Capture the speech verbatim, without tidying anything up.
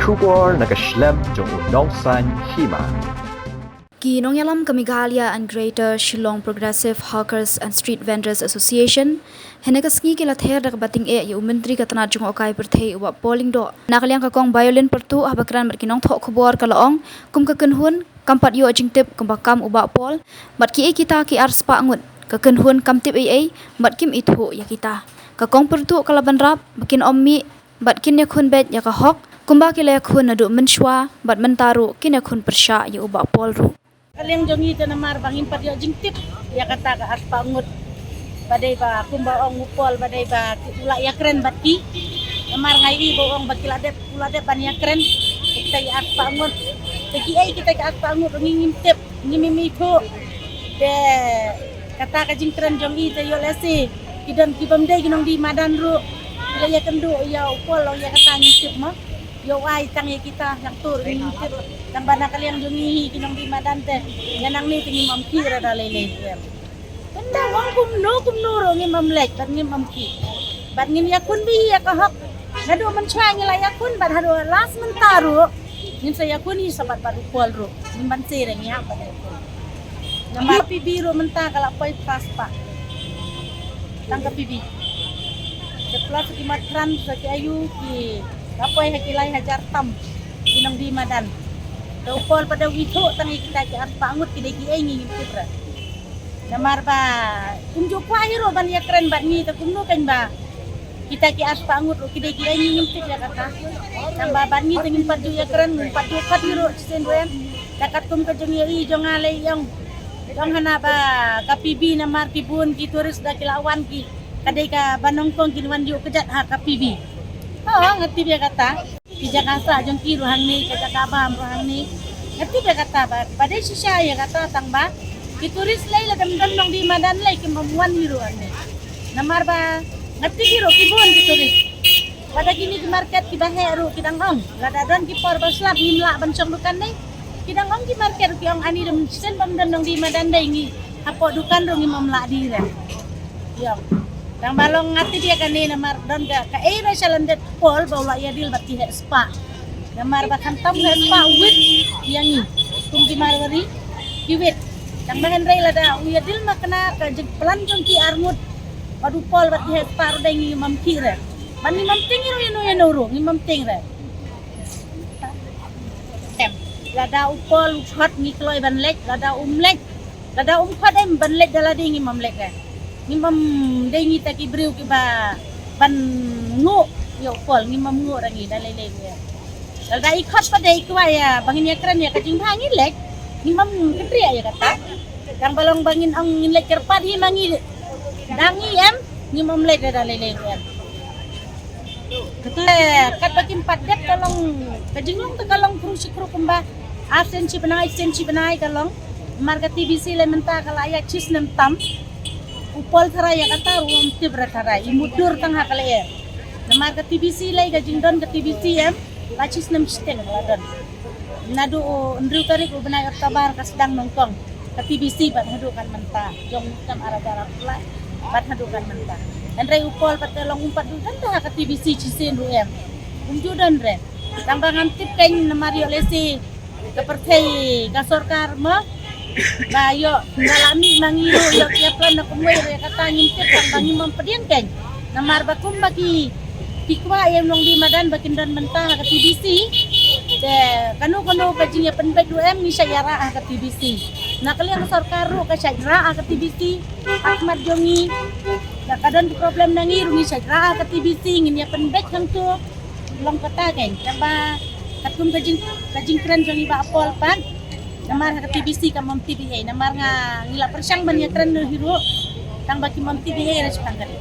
Khubor na ka shlem jong u nongsan hima. Ki nongïalam ka Meghalaya and Greater Shillong Progressive Hawkers and Street Vendors Association hynne ka sngi ki la ther da kaba tyngeh ïa u Myntri ka tnat jngohkai pyrthei u Bah Paul Lyngdoh. Na ka liang ka Kong Violin Pyrtuh haba kren bad ki nongthoh khubor ka la ong kum ka kynhun kam pat ïoh jingtip kumba kam u Bah Paul bad kiei kita ki ar spah ngut, ka kynhun kam tip ei ei bad kim ithuh ïa kita. Ka Kong Pyrtuh ka la bynrap ba kin ym mih bad kin ïakhun beit ïa ka hok kumba ki la ïakhun naduh mynshuwa bad mynta ruh kin ïakhun pyrshah ïa u Bah Paul ruh. Ka liang jong ngi te namar ba ngim pat ïoh jingtip ïa kata ka ar spah ngut. Ba dei ba kumba ong u Paul ba dei ba u la ïakren bad ki. Namar nga ïohi ba u ong ba ki la dep, u la dep ban ïakren. Kita ki ar spah ngut. Te kiei kita ki ar spah ngut ngi ngim tip, ngim im ithuh. Te kata ka jingkren jong ngi te ïoh lehse ki don ki bym dei ki nongdie madan ruh ki la ïakynduh ïa u Paul ong ïa kata ngim tip mo. Ïoh ai tang ïa kita shang tur ngim tip. Tang ba na ka liang jong ngi hi ki nongdie madan te ïa nangne te ngim ym khih re da lei lei. Tang ba ong kumno kumno ruh ngim ym leit bad ngim ym khih. Bad ngin ïakhun beit ïa ka hok. Naduh mynshuwa ngi la ïakhun bad haduh last mynta ruh ngin sa ïakhun hi sa bad bad u Paul ruh. Ngim banse re ngi hap bad ïakhun. Namar P B ruh mynta ka la poi phra spah. Tang ka P B. Te plus ki mat kran sa ki ayu ki la poi ha ki lai hajar tam ki nongdie madan. Te u Paul pat da u ithuh tang ïa kita ki ar spah ngut ki dei kiei ngi ngim tip re. Namar ba um ju kwah hi ruh ban ïakren bad ngi te kumno kan ba kita ki ar spah ngut ruh ki dei kiei ngi ngim tip ïa kata. Tang ba bad ngi te ngim pat ju ïakren, ngim pat ju khot hi ruh shisien ruh em. Te katkum ka jingïohi jong nga lei ong. Ong hana ba ka P B namar ki bun ki tourist da ki la wan ki. Ka dei kaba nyngkong kin wan ïuh kjat ha ka P B. Ho, nga tip ïa kata. Ki jaka sah jong ki ruh hangne, ka jaka bam ruh hangne. Nga tip ïa kata ba, ba dei shisha ïa kata tang ba ki tourist lei lada ym don nongdie madan lei kim ym wan hi ruh hangne. Namar ba nga tip hi ruh ki bun ki tourist. Lada kine ki market kiba heh ruh ki dang ong lada don ki por ba slap ngim lah ban shong dukan ne. Ki dang ong ki market ruh ki ong ani da shisien bym don nongdie madan dei ngi hapoh dukan ruh ngim ym lah die re. Ïa. Tang ba long nga tip ïa kane namar don ka kaei ba sha lyndet Paul ba u la ïadil bad ki heh spah. Namar ba khamtam heh spah u wit ïa ngi kum ki Marwari ki wit. Tang ba hynrei lada u ïadil ma kane ka jingplan jong ki ar ngut bad u Paul bad ki heh spah ruh dei ngim ym khih re. Bad ngim ym tieng ruh ïano ïano ruh ngim ym tieng re. Em, lada u Paul u khot ngi kloi ban leit, lada um leit, lada um khot em ban leit da lade ngim ym leit re. Ngim ym dei ngi ta ki briew kiba ban nguh ïa u Paul, ngim ym nguh ra ngi da lei lei re. Lada i khot pat dei i kwah ïa ba ngin ïakren ïa ka jingbha ngi leit, ngim ym kynriah ïa kata. Tang ba long ba ngin ong ngin leit kyrpad hi ma ngi dang ngi em, ngim ym leit re da lei lei re em. Kata katba kim pat dep ka long ka jinglong te ka long khru shi khru kumba ar sien shi bnai, sien shi bnai ka long. Namar ka T B C lei mynta ka la ïaid shi snem tam. U Paul tharai ïa kata ruh um tip re tharai i mutdur tang ha ka lyer. Namar ka T B C lei ka jingdon ka T B C em la shi snem shiteng la don. Naduh u hynriew tarik u bnai October ka sdang nyngkong ka T B C bad haduh kan mynta jong u snem ar hajar arphew lai bad haduh kan mynta. Hynrei u Paul pat te long um pat ju don ha ka T B C shisien ruh em. Um ju don re. Tang ba ngam tip kein namar ïoh lehse ka pyrthei ka sorkar mo ba ïoh ba la mih ma ngi ruh ïoh ki ïa plan na kumwei ruh ïa kata ngim tip tang ba ngim ym pdiang kein. Namar ba kumba ki ki kwah ïa u nongdie madan ba kin don mynta ha ka T B C. Te kano kano ka jingïapynbeit ruh em ngi shait ïarah ha ka T B C. Na ka liang ka sorkar ruh ka shait rah ha ka T B C. Ha khmat jong ngi lada ka don ka problem na ngi ruh ngi shait rah ha ka T B C ngin ïapynbeit hangto. Long kata kein tang ba katkum ka jing ka jingkren jong i Bah Paul pat. Namar ha ka T B C kam ym tip ei ei namar nga ngi la pyrshang ban ïakren noh hi ruh. Tang ba kim ym tip ei ei re shaphang kane.